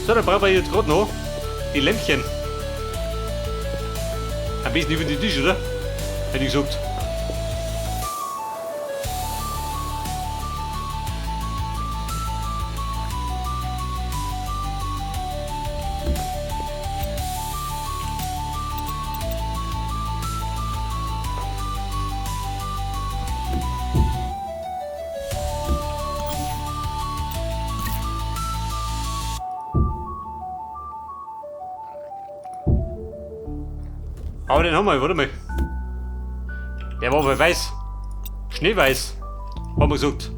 So, dann brauchen wir jetzt gerade noch die Lämpchen. Am besten über den Tisch, oder? Hätte ich gesagt. Aber den haben wir, warte mal. Der war aber weiß. Schneeweiß, haben wir gesagt.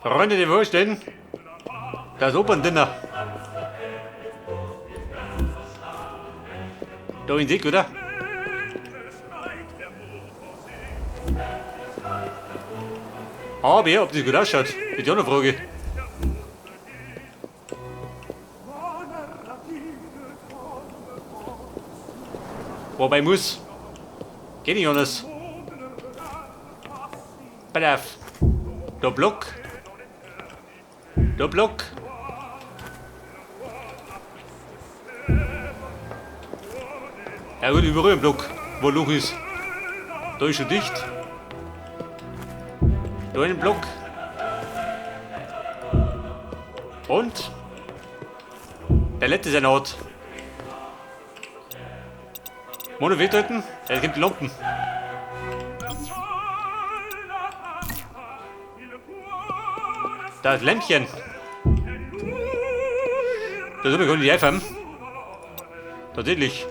Freunde, die vorstellen, das Operndinner. Da in Sieg, oder? Aber ob das gut ausschaut, ist die andere Frage. Wobei muss. Geht nicht anders. Pass auf. Der Block. Der Block. Ja gut, überall ein Block, wo ein Loch ist. Da ist schon dicht. Da ein Block. Und der letzte ist eine Art. Mono wehthalten, er gibt die Lampen. Das Lämpchen. Da sind wir gar nicht einfahren. Tatsächlich.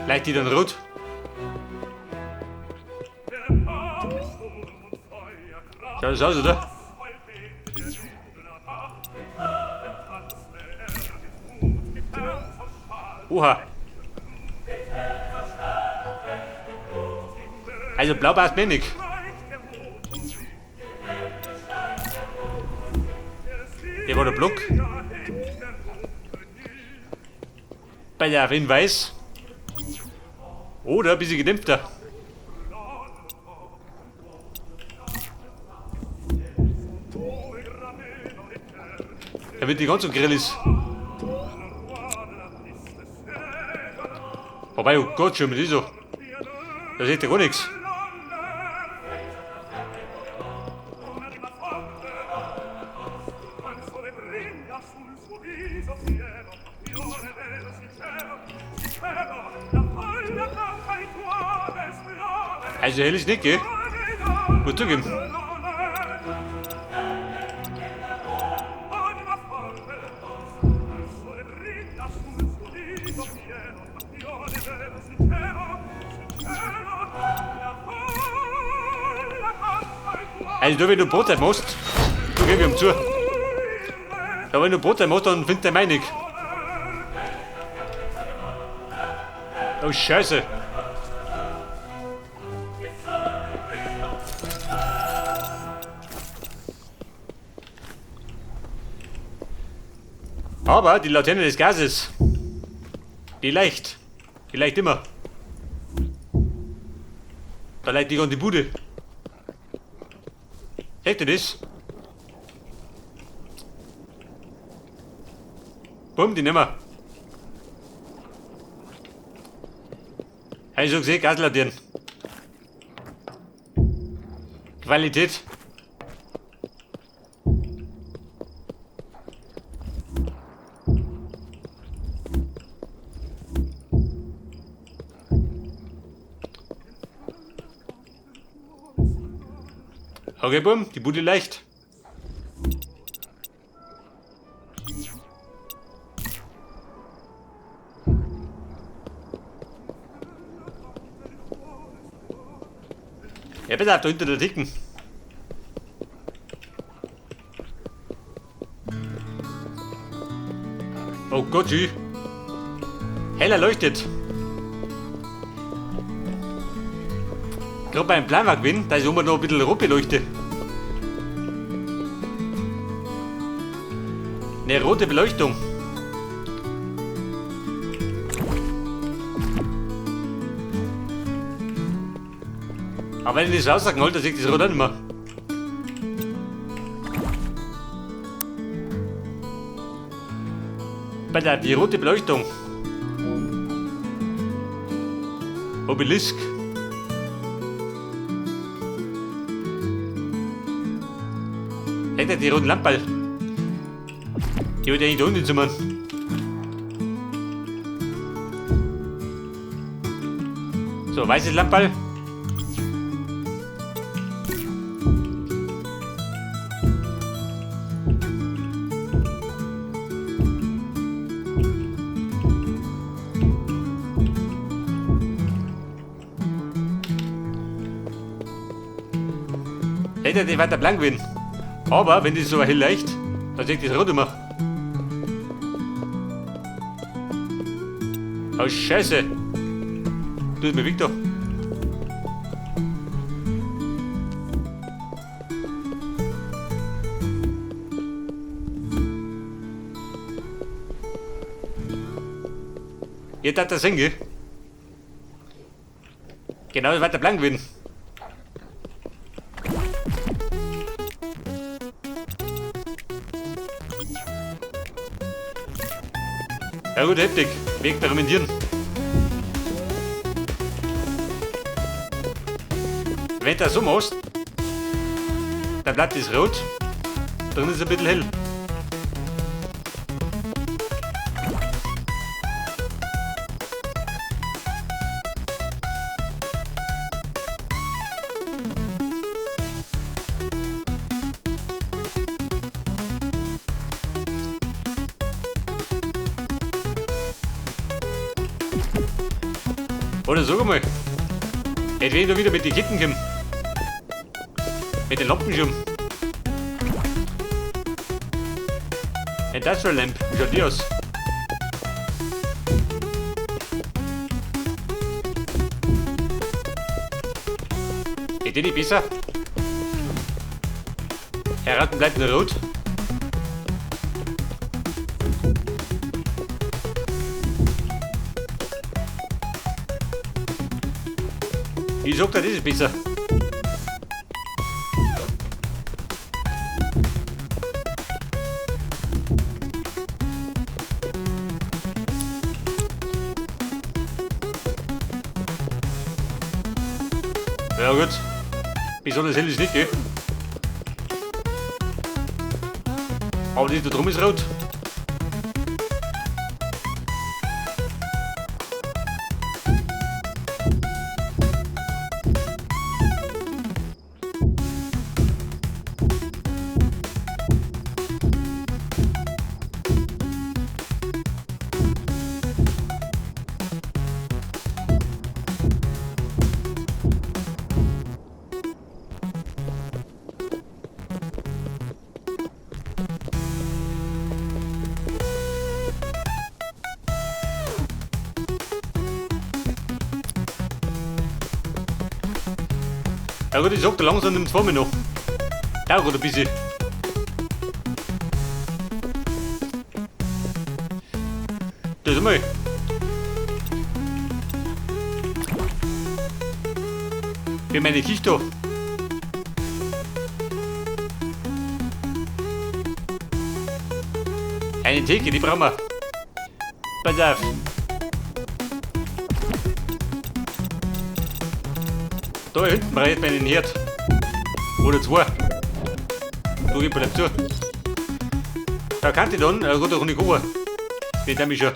Leicht die dann rot. Schaut das aus, oder? Oha. Also blau passt mir nicht. Der war der Block. Bei der in weiß. Oder ein bisschen gedämpfter. Damit die ganz so grell ist. Wobei, oh Gott, schon mit so. Da seht ihr gar nichts. Also hell ist nicht, gell? Muss zugeben. Also du, wenn du Brotzeit machst, du gib ihm zu. Ja, wenn du Brotzeit machst, dann findet der meinig. Oh Scheiße. Aber die Laterne des Gases, die leicht. Die leicht immer. Da leicht die an die Bude. Seht ihr das? Bumm, die nehmen wir. Hab ich schon gesehen, Gaslaternen. Qualität. Okay, bumm, die Bude leicht. Ja, pass auf, da hinter der Ticken. Oh Gott, schön. Heller leuchtet. Gerade beim Planwagen, da ist immer noch ein bisschen rot beleuchtet. Eine rote Beleuchtung. Aber wenn ich das raussagen wollte, dann sehe ich das rot auch nicht mehr. Bei der die rote Beleuchtung. Obelisk. Hätte die roten Lampen. Die würde eigentlich da unten zu machen. So, weißes Lamperl. Hätte die weiter blank werden. Aber wenn die so hell leicht, dann sieht das rot immer. Oh Scheiße! Tut mir Victor. Jetzt hat das gell? Genau, weiter blank werden. Ja gut, heftig. Wir experimentieren. Wenn du das so machst, dann bleibt es rot, drin ist es ein bisschen hell. Oder sag mal, hätte ich da wieder mit den Ketten kommen. Mit den Lampen schon. Industrial Lamp, wie schaut die aus? Geht die nicht besser? Herr bleibt nur rot. Ich sag dir, das ist besser. Ja gut, besonders hell ist nicht, gell? Aber das da drum ist rot. Ja gut, ich sag da langsam nimmt's vor mir noch. Dauert ein bisschen. Das ist mal. Für meine Küche da. Eine Theke, die brauchen wir. Pass auf. Da hinten brauche ich meinen Herd. Oder zwei. Da geht bleibt zu. Da kann ich dann, gut, da kann ich kochen. Mit dem ich schon.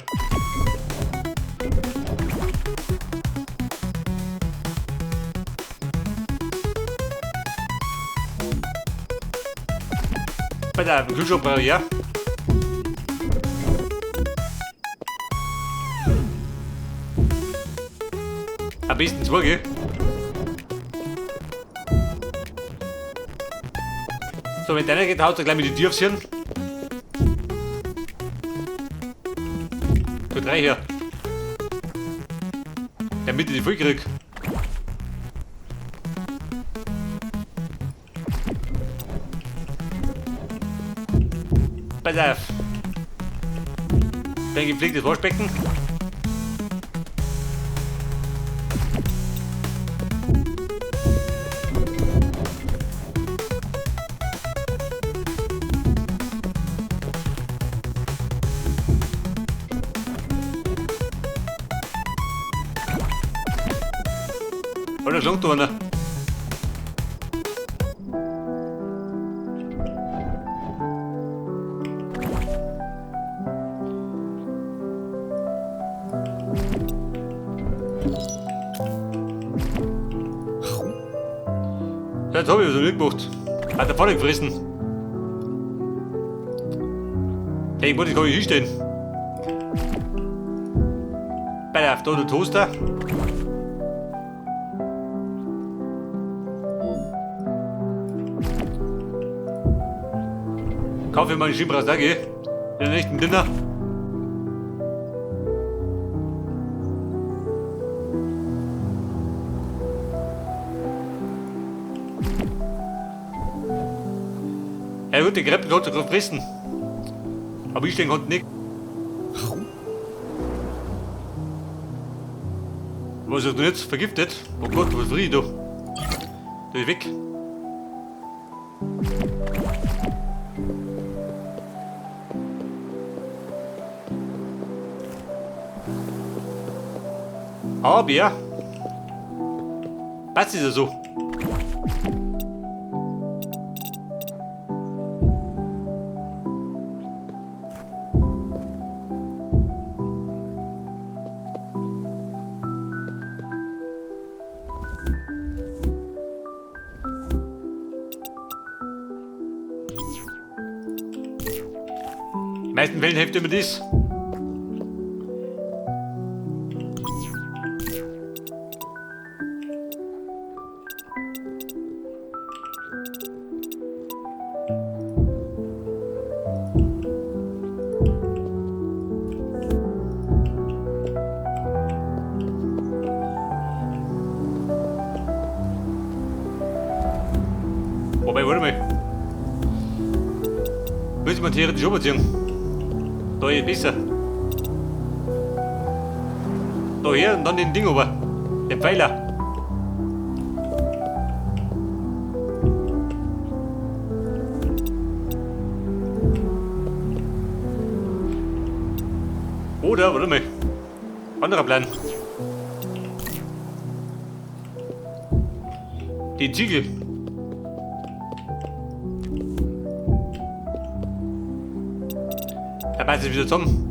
Pass auf, den Kühlschrank brauche ich ja. Am besten zwei, gell? So, wenn deiner geht, haut er gleich mit die Tür aufs Hirn. So, drei hier. Damit ich die voll krieg. Pass auf. Dein gepflegtes Waschbecken. Oder schlägt da einer. Das hab ich so nicht gemacht. Hat der Pfanne gefressen. Hey, ich wollte gar nicht hinstellen. Pass auf, da der Toaster. Kaufe ich mal einen Schimbrasagi. In der nächsten Dinner. Ja gut, die Kreppen konnte er fressen. Aber ich den konnte nicht. Was ist denn jetzt? Vergiftet? Oh Gott, was friere ich da? Da ist weg. Aber ja. Passt ist ja so. In den meisten Fällen hilft immer das. Wobei, warte mal. Müssen wir theoretisch überziehen. Da ist besser. Da her und dann den Ding rüber. Den Pfeiler. Oder, warte mal. Anderer Plan. Den Ziegel. Da beißt es wieder zusammen.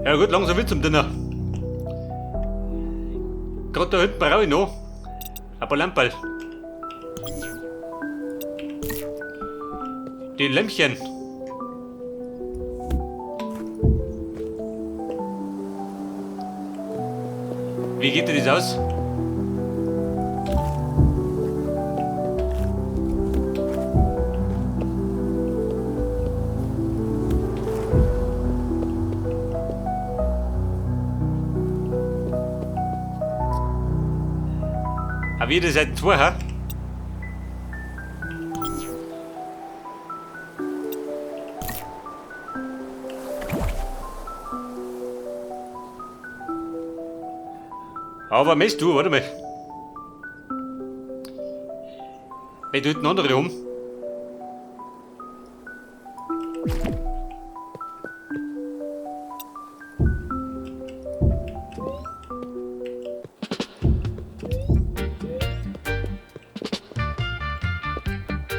Ja gut, langsam wird's zum Dinner. Gerade da hinten brauche ich noch ein paar Lamperl. Die Lämpchen. Wie geht denn das aus? Aber jede Seite zwei, hä? Aber meinst du, warte mal. Wenn du hinten andere um.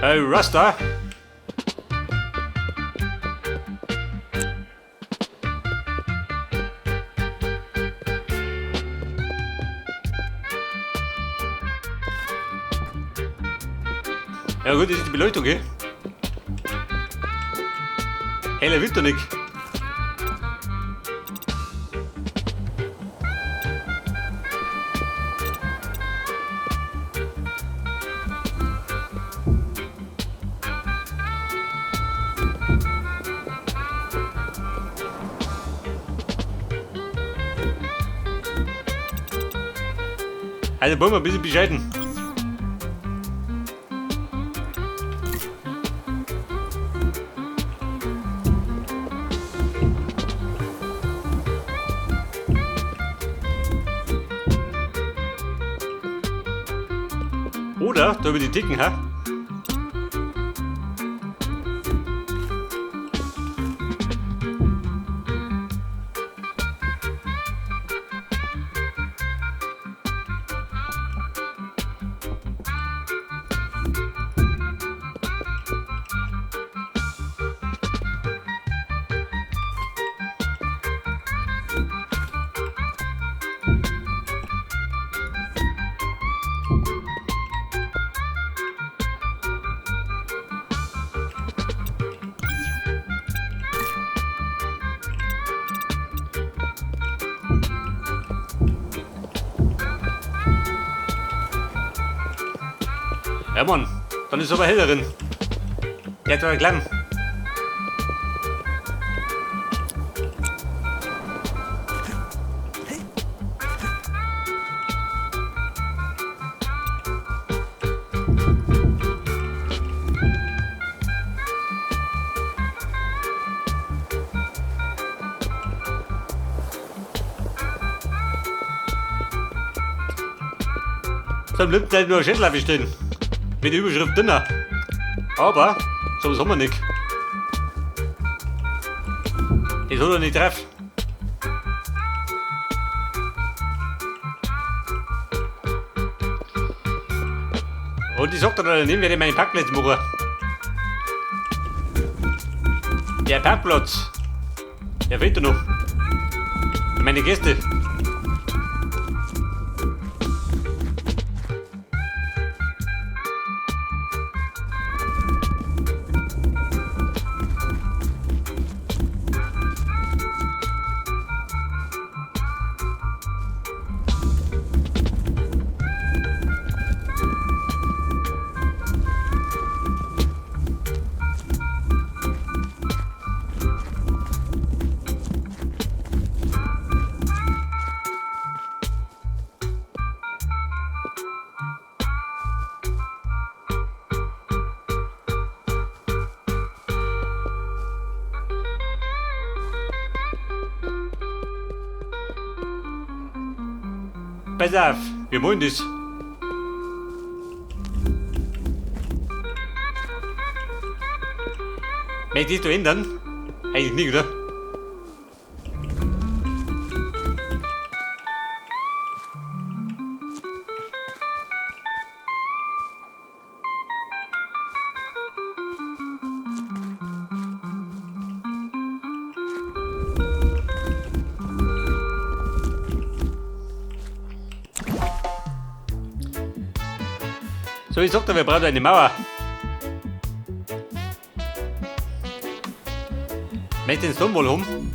Hey, Rasta! Ja gut, das ist die Beleuchtung, gell? Heller wird doch nicht. Also wollen wir ein bisschen bescheiden. Oder da über die Dicken, ha? Ja Mann, dann ist aber heller drin. Der hat doch einen Klamm. So, bleibt gleich nur ein Schädler stehen. Mit der Überschrift dünner. Aber sowas haben wir nicht. Das hat er nicht drauf. Und ich sag dir dann, werde ich meinen Parkplatz machen. Der Parkplatz, der fehlt da noch. Für meine Gäste. Pass auf, wir wollen das. Möchtest du ändern? Eigentlich nicht, oder? So, ich sag dir, wir brauchen eine Mauer. Möchtest du den Stonewall haben?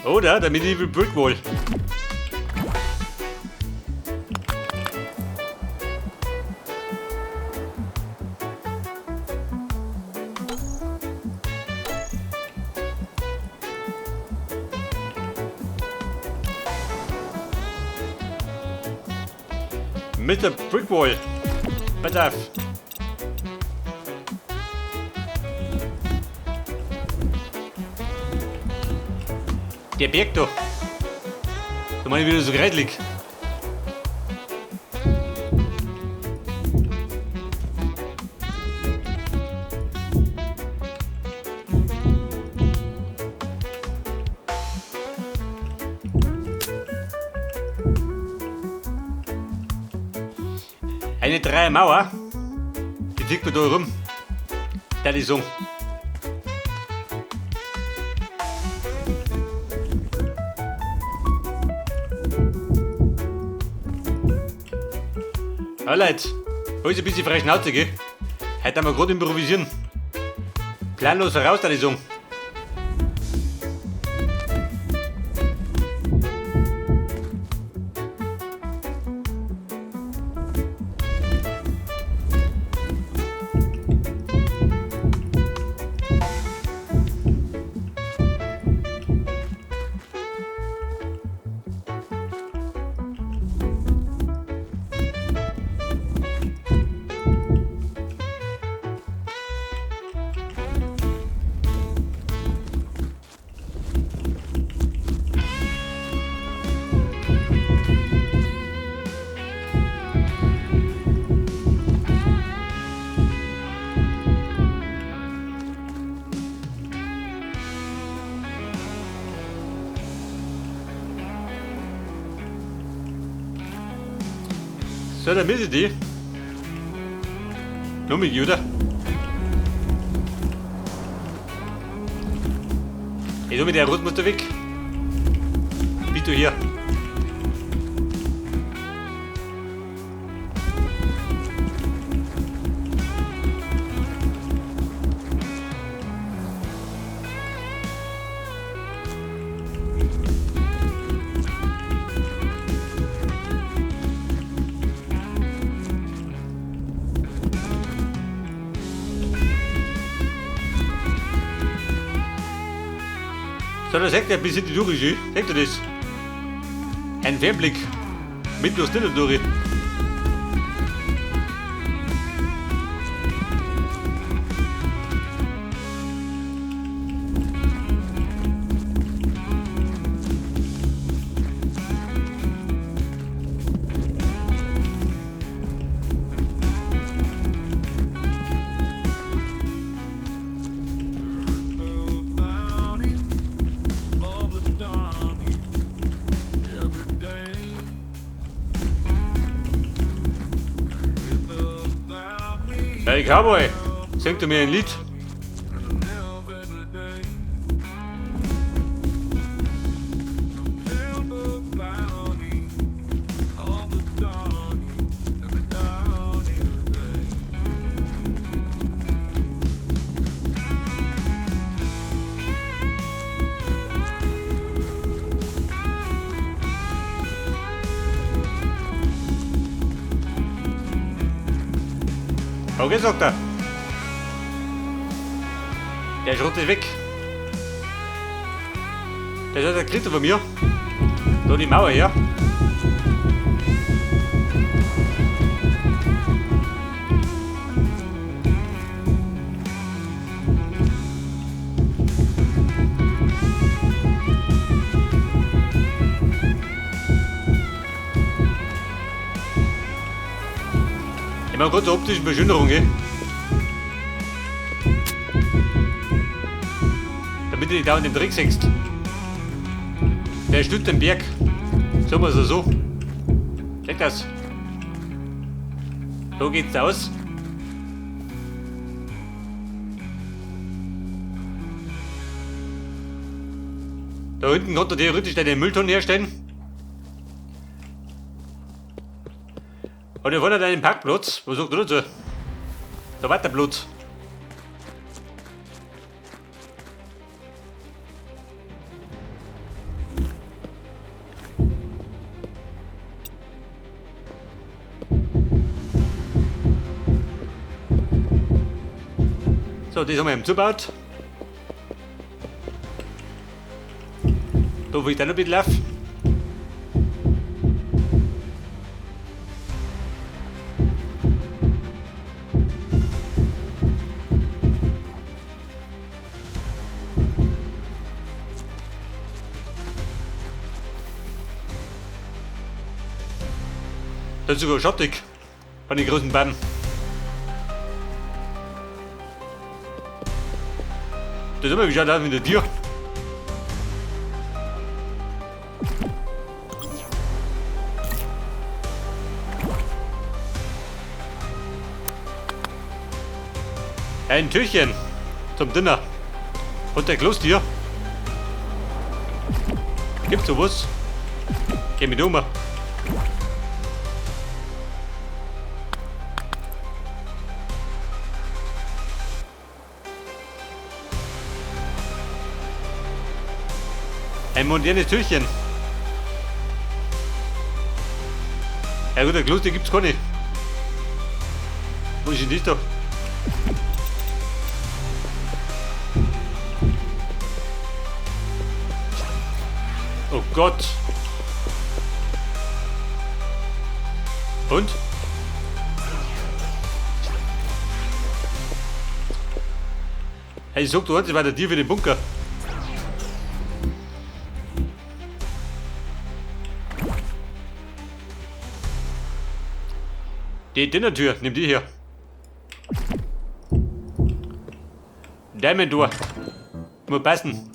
Oder der Medieval Brickwall. Mr. Brickwall. Pass auf. Der Berg da. Da meine ich wieder so kreidelig. Eine 3 Mauer, die zieht man da rum. Der ist so. Ja, Leute, heute ein bisschen frei Schnauze, gell? Heute haben wir gerade improvisieren. Planlos raus, da die sagen. So, dann ist die. Nur mit oder? Ey, du mit der Rot musst du weg. Bist du hier? So, da sagt er bis in die durch, sagt er das? Ein Fernblick. Mit bloß nicht durch. Hey Cowboy, sing du mir ein Lied? Okay, sagt er. Der Schrott ist weg. Das ist der Dritte von mir. Da die Mauer her. Ich mache kurz optische Beschönerung, gell? Damit du nicht dauernd den Dreck siehst. Der stützt den Berg. So muss er so. Check das. So geht's aus. Da hinten konnte theoretisch deine Mülltonnen herstellen. Und wir wollen einen Parkplatz. Was sagt du dazu? Da war der Platz. So, das haben wir eben zugebaut. Da will ich dann noch ein bisschen laufen. Das ist sogar schattig von den großen Bäumen. Das ist immer wie schaut aus mit der Tür. Ein Türchen zum Dinner. Und der Klostier. Gibt's sowas? Geh mit um. Ein modernes Türchen. Ja gut, der Kloster gibt's keine. Wo ist denn das da? Oh Gott. Und? Hey, ich sag, du hast weiter dir für den Bunker. Die Dinnertür, nimm die hier. Diamond Door. Muss passen.